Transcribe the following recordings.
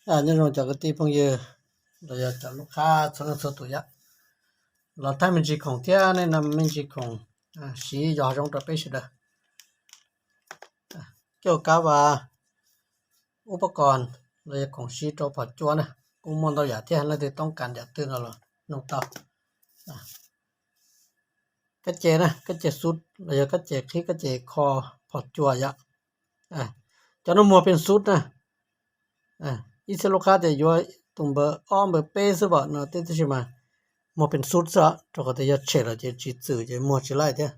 Nyob zoo cov kwv tij phooj ywg los yog cov lub qhab txhua leej txhua tus yom. Los thaij me ntsis khoom thiab nej no me ntsis khoom siv yos zoo rau peb sawv daws. Coj kab vas ub pab kos los yog khoom siv rau phom cua na, kuj muaj ntau yam thiab, leej twg toob kas yam twg no los nug tau. Kab ces na, kab ces xub los yog kab ces qhib, kab ces kho phom cua yom. Cov no muag pes xub na. Ib txhia lub qhab tias yuav tus npawb ob npawb peb xwb pom no tej, tab sis mas muag pes xub xwb, rau qhov tias yog tshem los ces tsis txwm ces muag tsis laij thiab.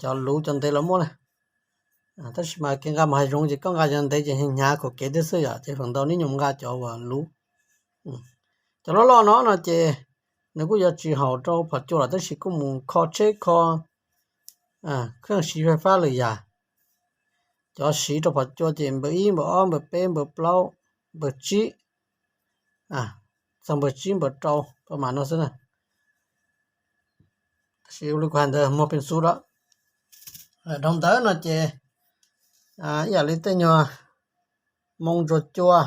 Cov luv cov ntev los muaj na. Tab sis mas kev nqa mus hav zoov ces koj nqa cov ntev ces hnyav kaum kev thiab xwb yom, ces feem ntau neb nyob nqa cov uas luv. Cov loj loj no no ces nws kuj yuav tsis haum rau phom cua los tab sis kuj mus kho tsheb kho khwj siv fais fab lwm yam. Cov siv rau phom cua ces npawb ib, npawb ob, npawb peb, npawb plaub, npawb tsib, txog npawb tsib npawb rau pab mas no xwb na. Tab sis li kuv hais ntawd muag pes xub lawm. Dhau ntawd no ces ib yam li tej nyuag moo ntsuas cua,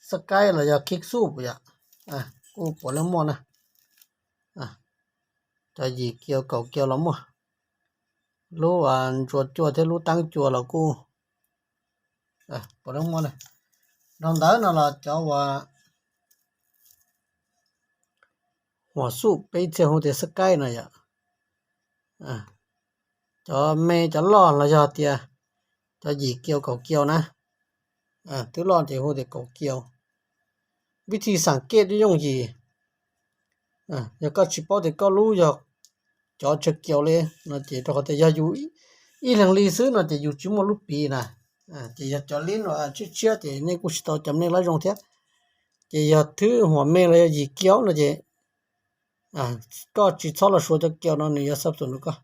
xab kaib los yog khib xub yom, kuj puav leej muaj na. Cov yim kiaus kaum kiaus los muaj, lub ntsuas cua thiab lub teeb cua los kuj puav leej muaj na. Dhau ntawd no los cov uas huam xub peb txhia hu tias xab kaib no yom, cov me cov loj los yog tias cov yim kiaus kaum kiaus na, twb loj ces hu tias kaum kiaus. Vib thij xam kej yooj yim, yog koj tsis paub tias koj lub yog cov tsawg kiaus li no ces rau qhov tias yog yus ib leeg li xwb no ces yus tsis muaj lub piv na. Ces yog cov lib no tshiab tshiab ces nej kuj tsis tau cov nej lab zoo thiab. Ces yog thwb huam me los yog yim kiaus no ces koj tsis txhob los suav cov kiaus no nws yuav xab xum rau koj.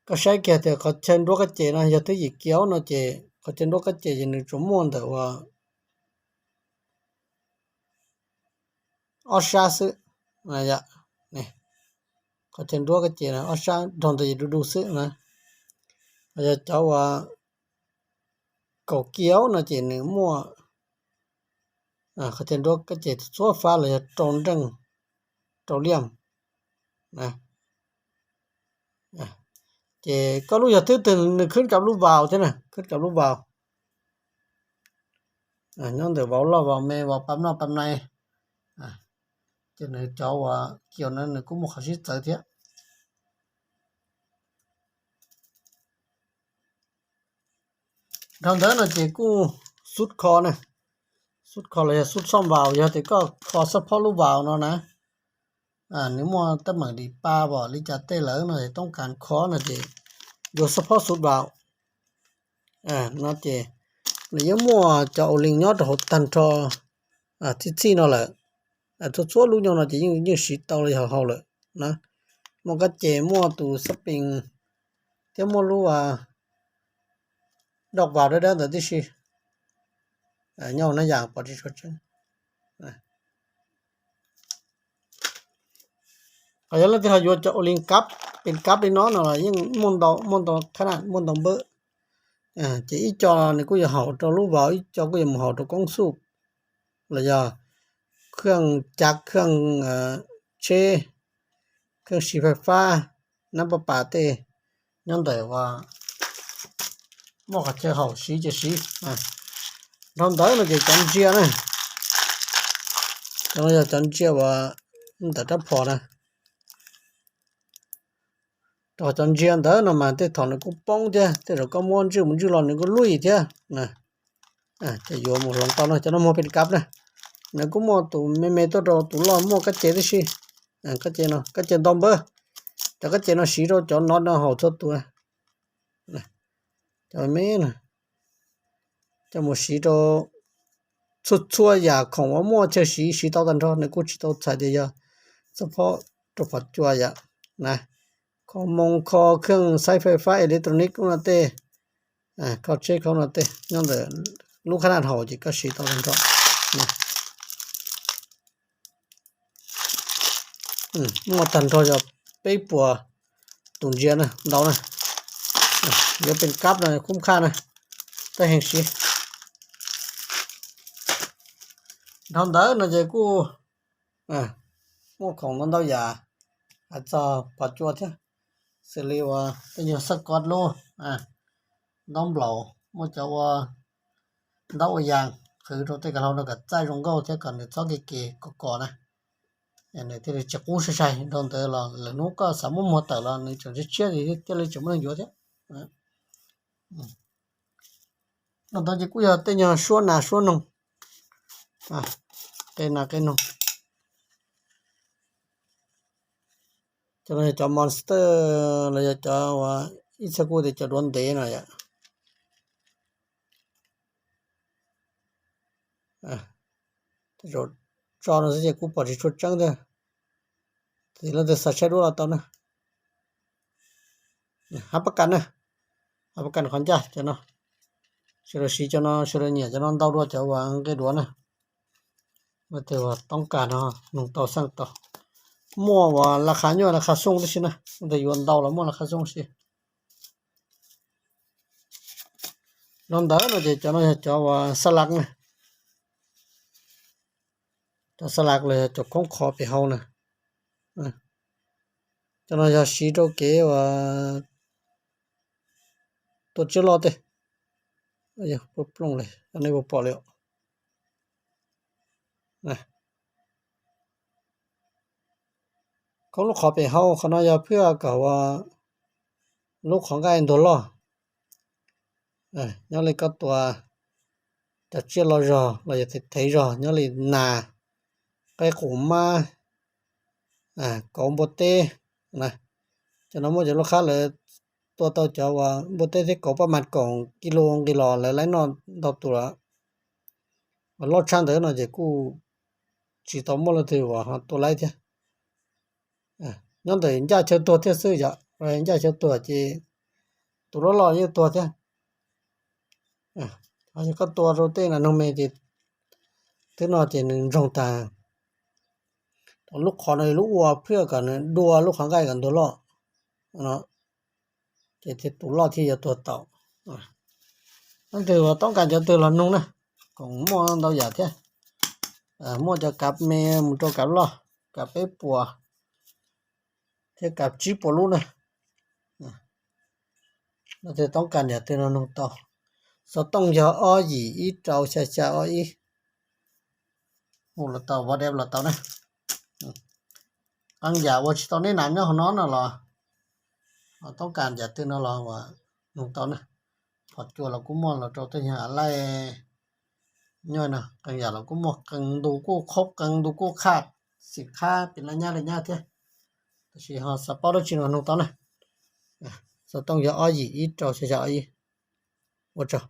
Koj saib kiag tias qhov chaw nruab kab ces no yog thwb yim kiaus no ces qhov chaw nruab kab ces ces nws tsuas muaj ntawm uas ob sab xwb. Qhov chaw nruab kab ces ob sab dhau ntawd ces du du xwb na. Yog cov uas kaum kiaus no ces nws muaj qhov chaw nruab kab ces txhua fab los yog rau nreej rau liaj. Ces koj lub yog thwb twg nws khwb rau lub vaus thiab na, khwb rau lub vaus. Nyob ntawm vaus loj vaus me, vaus pab noj pab nai, ces nws cov uas kiaus na nws kuj muaj qhov sib txawv thiab. Dhau ntawd no ces kuj xub kho na, xub kho los yog xub soj vaus, yog tias koj kho xab phob lub vaus no na, nws muaj teeb meem dim pa pom li cas tej lawm no es toob kas kho no ces yuav xab phob xub vaus no ces nws yeej muaj cov ua li nyob rau hauv tag nrho txhij txhij no lawm. Txhua txhua lub nyob no ces yeej siv tau li hauv hauv lawm na. Muaj kab ces, muaj tus xab pees thiab muaj lub doj vaus dawb dawb ntawd tib si. Nyob na yam pom tsis tshua tseeb. Qhov yog leej twg ho yuav cov ua li kab, pes kab li no no los yeej muaj ntau, muaj ntau khab na, muaj ntau npawb. Ces ib co nws kuj yuav haum rau lub vaus, ib co kuj yuav mus haum rau koob xuj los yog khaj cav khaj tsheb, khaj siv fais fab, nab paj pas tej nyob ntawm uas muaj qhov chaw haum siv ces siv. Dhau ntawd no ces cov ntsia na, cov no yog cov ntsia uas ntawm rab phom na. Rau cov ntsia ntawd no mas tej thaum nws kuj poob thiab, tej zaum koj muab ntswj mus ntswj los nws kuj luj thiab. Ces yuav mus hloov tau no, cov no muag pes kab na. Nws kuj muaj tus me me tuaj rau tus loj muaj kab ces tib si. Kab ces no, kab ces ntau npawb. Cov kab ces no siv rau cov no no haum txhua tus. Cov me no coj mus siv rau txhua txhua yam khoom uas muaj chaw siv, siv tau tag nrho, nws kuj tsis tau txhais tias yog xab phob rau phom cua yam na. Kho moo, kho khaj xaiv fais fab electronic no tej, kho tsheb kho no tej nyob ntawm lub khab naj haum ces koj siv tau tag nrho. Muaj tag nrho yog peb puas tus ntsia na, ntau na. Yuav pes kab no khub khaj na, tej heev siv. Dhau ntawd no ces kuj muaj khoom ntau ntau yam hais txog phom cua thiab, xws li uas tej nyuag xab kod lub, ntaub nplaum, muaj cov ua ntaub ua yas qhwv rau tej kav hlau no kom txaij zoo nkauj thiab kom nws txhob ke ke kos kos na. Nws thiaj li tsis qub sai sai. Dhau ntawd los lwm hnub koj xav muab muag tawm los nws tseem tshiab tshiab li thiaj li tseem muaj neeg yuav thiab. Dhau ntawd ces kuj yog tej nyuag suab nas suab noog, qe nas qe noog. Cov no yog cov monster los yog cov uas ib txhia kuj tias cov duav ntev no yom. Tso no xwb ces kuj pom tsis tshua tseeb thiab. Ces leej twg xav saib duab los tau na. Hab pab kas na, hab pab kas qhov ncaj cov no. Sawv daws siv cov no, sawv daws nyiam cov no ntau dua cov uas nqe duav na. Leej twg uas toob kas no noog tau xeej tau. Muaj uas la qha nyuaj la qha xoo tib si na, leej twg yuav ntau los muaj la qha xoo si. Dhau ntawd no ces cov no yog cov uas xab lav na. Cov xab lav los yog cov khoob qhov pem hau na. Cov no yog siv rau kev uas tua tsiaj loj tej. Plooj li, nej puas pom li. Khoob lub qhov pem hau qhov no yog phwj kom uas lub qhov nqaij ntuag loj. Nyob li koj tua cov tsiaj loj zog los yog thev zog, nyob li nas, qaib qus mab, kauv npua teb. Cov no muaj cov lub qhab lawv tua tau cov uas npua teb thiab kauv paj mas kaum kis lus nqis los lawv laib noj ntau tus lawm. Loj tshaj ntawd no ces kuj tsis tau muaj leej twg uas ho tua laib thiab. Nyob ntawm ncaj chaw tuag thiab xwb yom, ncaj chaw tuag ces tus loj loj yeej tuag thiab. Yog koj tua rau tej nas noog me ces twb no ces nws ntsoog tag. Lub qhov no lub ua phwj kom nws dua lub qhov nqaij kom ntuag loj no, ces thiaj tus loj thiaj yuav tuag tau. Leej twg uas toob kas cov twg los noog na, koom muaj ntau yam thiab. Muaj cov kav me mus rau kav loj, kav peb puas thiab kav tsib puas lub na. Leej twg toob kas yam twg no noog tau. Xov tooj yog ob yim ib rau xya xya ob ib. Hu los tau, WhatsApp los tau na. Qee yam uas tsis tau nej nam nyob hauv no no los, toob kas yam twg no los noog tau na. Phom cua los kuj muaj los rau tej nyuag laij nyob no, qee yam los kuj muaj, qee ntu kuj qhob, qee ntu kuj qhaj, xim qhab pem laj nyab li nyab thiab. Tab sis ho xav paub dab tsi no noog tau na. Xov tooj yog ob yim ib rau xya xya ob ib. Ua tsaug.